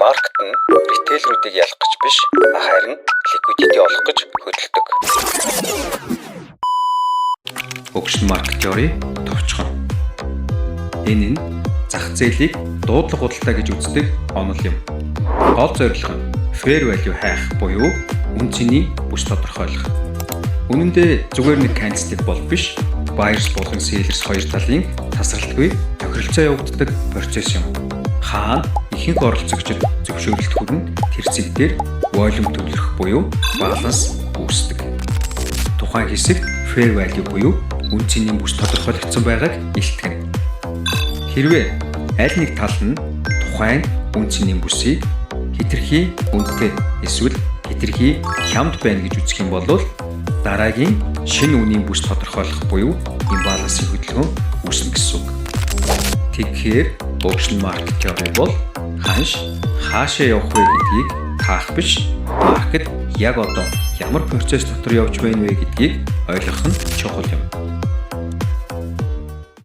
Market нь retailer үүдийг ялах гэж биш, харин liquidity олох гэж хөдөлдөг. Auction market theory товчхон. Энэ нь зах зээлийг дуудлага худалдаа гэж үздэг онол юм. Гол зорилго нь fair value хайх буюу үнэ цэний бүс тодорхойлох. Үнэн дээр зүгээр нэг candlestick бол биш, buyers болон sellers хоёр талын тасралтгүй тохиролцоо явагддаг процесс юм. Хаана ихэнх оролцогчид зөвшөөрөлт хүрнэ, тэр цэг дээр volume төвлөрөх буюу баланс үүсдэг. Тухайн хэсэг fair value буюу үнэ цэний бүс тодорхойлогдсон байгааг илтгэнэ. Хэрвээ аль нэг тал нь тухайн үнэ цэний бүсийг хэтэрхий үнэтэй эсвэл хэтэрхий хямд байна гэж үзэх юм бол дараагийн шинэ үнийн бүс тодорхойлох буюу imbalance ын хөдөлгөөн үүснэ гэсэн үг. Тэгэхээр auction market theory бол ханш хаашаа явах вэ гэдгийг таах биш, market яг одоо ямар процесс дотор явж байна вэ гэдгийг ойлгох нь чухал юм.